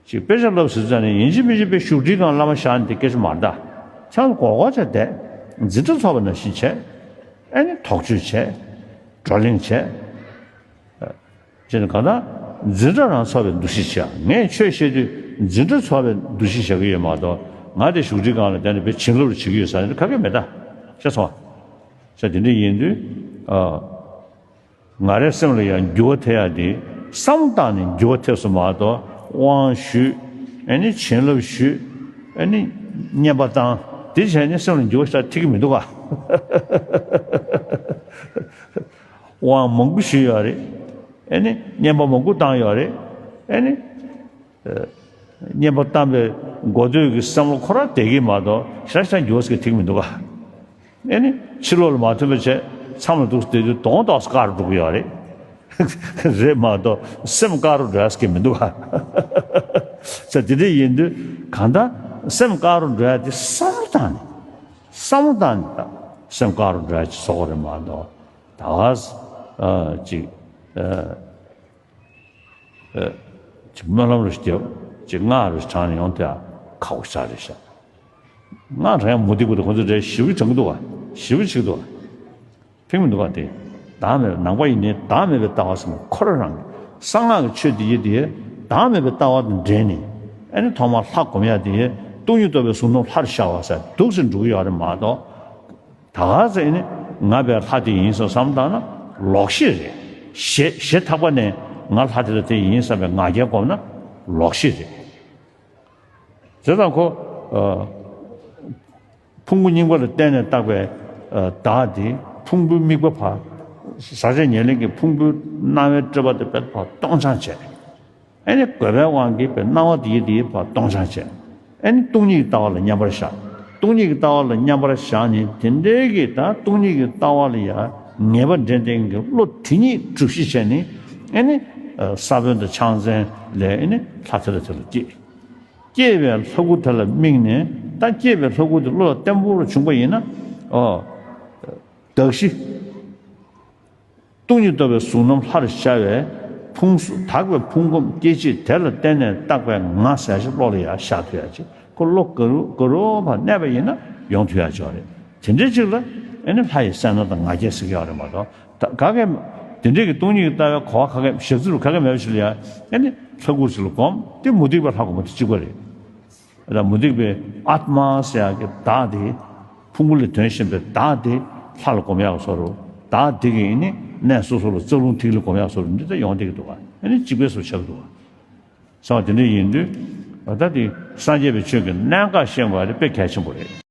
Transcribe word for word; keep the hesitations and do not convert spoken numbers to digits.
ཅིག་དཔེ་ཆ་བསླབ་ཟེར་ཙང་ནས་ཡིན་གཅིག་མིན་གཅིག་དཔེ་བཞུགས་ཁྲིའི་སྒང་བླ་མ་བཞག་ནས་དེ་སྐད་ཆ་མ་རེད་ད། ཆང་ལ་གོ་གོ་བྱས་བསྡད། འཛིན་གྲྭ་ཚོགས་པ་ནང་བཞིན་བྱས། ཨེ་ནི་དོགས་གཅོད་བྱས། བགྲོ་གླེང་བྱས། ཅེས་ནས་གང་ལྟར་འཛིན་གྲྭ་རང་ཚོགས་པའི་འདུ་ཤེས་བྱས། ངས་ཆོས་བཤད་དུས་འཛིན་གྲྭ་ཚོགས་པའི་འདུ་ཤེས་བྱ་གི་ཡོད་མ་གཏོགས། ང་དེ་བཞུགས་ཁྲིའི་སྒང་ལ་བསྡད་ནས་དཔེ་བྱིན་རླབས་རེ་བྱེད་ཀྱི་ཡོད་ཟེར་ནས་ཁ་སྐད་མེད་ད། ཤེས་སོང་ཨ། ཤ་དེ་འདྲ་ཡིན་དུས། ཨ། ང་རའི་སེམས་ལ་ཡང་འགྱུར་བ་ཐེབས་ཡག་དེ་བསམ་བློ་བཏང་ནས་འགྱུར་བ་ཐེབས་སོང་མ་གཏོགས། དབང་ཞུས། ཨེ་ནི་བྱིན་རླབས་ཞུས། ཨེ་ནི་བསྙེན་པ་བཏང་། དེ་བྱས་ནས་སེམས་ལ་འགྱུར་བ་ཞིག་ཐེབས་ཀྱི་མི་འདུག་ག། དབང་མང་པོ་ཞུས་ཡོད་རེད། ཨེ་ནི་བསྙེན་པ་མང་པོ་བཏང་ཡོད་རེད། ཨེ་ནི། བསྙེན་པ་བཏང་པའི་འགོ་སྟོད་ཀྱི་བསམ་བློ་ཁོ་རང་བསྡད་ཀྱི་མ་གཏོགས་ཞེ་དྲག་འགྱུར་བ་ཞིག་ཐེབས་ཀྱི་མི་འདུག་ག། ཨེ་ནི་ཕྱི་ལོགས་ལ་མ་ཐོན་པ་བྱས། མཚམས་ལ་འདུག་བསྡད་དུས་གདོང་ཏོག་ཙམ་དཀར་རུ་འགྲོ་གི་ཡོད་རེད། རེད་མ་གཏོགས་སེམས་དཀར་རུ་འགྲོ་ཡ་ཟེར་གྱི་མི་འདུག་ག། ས་དེ་འདྲ་ཡིན་དུས་གང་ལྟར་སེམས་དཀར་རུ་འགྲོ་ཡ་དེ་བསམ་བློ་བཏང་ནས། བསམ་བློ་བཏང་ནས་ད་སེམས་དཀར་རུ་འགྲོ་ཡ་ཅིག་བཟོ་དགོས་རེད་མ་གཏོགས། ད་ག་ས་ཨ་ཅིག་ཨ། ཨེ། ཅིག་སྨོན་ལམ་རེ་བརྒྱབ། ཅིག་སྔགས་རེ་བགྲངས་ནས་ཡོང་དེ་ཡང་ཁག་པོ་ཞེ་དྲག་རེད་ཤག། སྔགས་བགྲང་ཡ་མུ་སྟེགས་པ་དེ་ཁོ་ཚོ་རེ་ཞེ་པོ་བགྲང་གི་འདུག་ག། ཞེ་པོ་བྱེད་ཀྱི་འདུག་ག། ཕན་མི་འདུག་ག་དེ། བདག་མེད་པའི་ནང་པ་ཡིན་ནའི་བདག་མེད་པའི་ལྟ་བ་ཟེར་ན་ཁོ་རང་རང་གི་གསང་སྔགས་ཀྱི་ཆོས་དེ་ཡི་དེ་བདག་མེད་པའི་ལྟ་བ་དང་འབྲེལ་ནས། ཨ་ནི་ཐོག་མར་ལྷ་སྒོམ་ཡ་དེ་སྟོང་ཉིད་རྟོགས་པའི་གཟུགས་རྣམས་ལྷར་ཤར་བ་ཟེར་འདུག་སེ་འགྲོ་གི་ཡོད་རེད་མ་གཏོགས། ད་ག་ཚོད་ནི་ང་བའི་ལྷ་དེ་ཡིན་བསམ་བསམ་བཏང་ན་ལོག་ཤེས་རེད། ཞེ་ཞེ་ཐག་པ་ནས་ང་ལྷ་དེ་ལ་དེ་ཡིན་བསམ་པའི་ང་རྒྱལ་སྒོམ་ན་ལོག་ཤེས་རེད། བྱས་ཙང་ཁོ། ཨ། ཕུང་པོ་རྙིང་པ་ལ་བརྟེན་ནས་བཏགས་པའི། ཨ། བདག་དེ་ཕུང་པོའི་དམིགས་པ་ཕར། ཟག་བཅས་ཉེར་ལེན་གྱི་ཕུང་པོའི་སྣང་བའི་སྤྲོས་པ་དེ་དཔེ་ཕར་སྟོང་སྦྱང་བྱས། ཨེ་ནི་རྒོད་པའི་དབང་གིས་པའི་སྣང་བ་དེའི་དེའི་བར་སྟོང་སྦྱང་བྱས། ཨེ་ནི་སྟོང་ཉིད་ཀྱི་ལྟ་བ་ལ་མཉམ་པར་བཞག། སྟོང་ཉིད་ཀྱི་ལྟ་བ་ལ་མཉམ་པར་བཞག་ནས་དེ་འདྲའི་གི་ད་སྟོང་ཉིད་ཀྱི་ལྟ་བ་ལ་ཡང་ངེས་པ་འདྲེན་ལྡན་གྱི་བློ་དེ་ཉིད་གྲུབ་གཞི་བྱས་ནས། ཨེ་ནི་ས་བོན་དང་ཕྱག་མཚན་ལས་ཨེ་ནི་ལྷ་དེ་ལ་དེ་ལ་སྐྱེས། སྐྱེས་པའི་ལྷ་སྐུ་དེ་ལ་དམིགས་ནས། ད་སྐྱེས་པའི་ལྷ་སྐུ་དེ་བློ་ལ་བརྟན་པོར་བྱུང་པ་ཡིན་ན། ཨོ། གདགས་གཞི། སྟོང་ཉིད་རྟོགས་པའི་གཟུགས་རྣམས་ལྷར་ཤར་བའི་ཕུང་གཟུགས། དག་པའི་ཕུང་ཁམས་སྐྱེ་མཆེད་དེ་ལ་བརྟེན་ནས་བཏགས་པའི་ང་ཟེར་ཞིག་བློ་ལ་ཡང་ཤར་ཐུབ་ཡ་ཅིག། ཁོ་བློ་ག་རུ་ག་རུ་བར་གནས་པ་ཡིན་ན་ཡོང་ཐུབ་ཡ་ཅིག་རེད། དེ་འདྲའི་ཅིག་ལ་ཨེ་ནི་ལྷ་ཡི་སེར་སྣ་དང་ང་རྒྱལ་ཟེར་གྱི་ཡོད་རེད་མ་གཏོགས། ད་ག་གེ་དེ་འདྲའི་གི་སྟོང་ཉིད་ཀྱི་ལྟ་བའི་གོ་བ་ག་གེ་ཞག་ཚི་རུ་ག་གེ་མེད་པ་ཞིག་ལ་ཡ། ཨེ་ནི་ལྷ་སྐུ་ཞིག་ལ་སྒོམ། དེ་མུ་སྟེགས་པའི་ལྷ་སྒོམ་པ་དེ་གཅིག་པ་རེད། ད་མུ་སྟེགས་པའི་ཨཱཏྨ་ཟེར་ཡག་གི་བདག་དེ་ཕུང་པོ་ལས་དོན་གཞན་པའི་བདག་དེ་ལྷ་ལ་སྒོམ་ཡག་བཟོ་འདྲ། བདག་དེ་གིས་ནི་གནས་སོ་སོ་ལ་རྩ་རླུང་ཐིག་ལེ་སྒོམ་ཡག་བཟོ་འདྲ། འདི་ལྟར་ཡོང་བསྡད་ཀྱི་འདུག་ག། ཨ་ནི་གཅིག་པའི་བཟོ་ཆགས་ཀྱི་འདུག་ག། བྱས་ཙང་དེ་འདྲ་ཡིན་དུས་ད་དེ་སངས་རྒྱས་པའི་ཆོས་ཀྱི་གནད་འགག་ཤེས་དགོས་པ་དེ་དཔེ་གལ་ཆེན་པོ་རེད།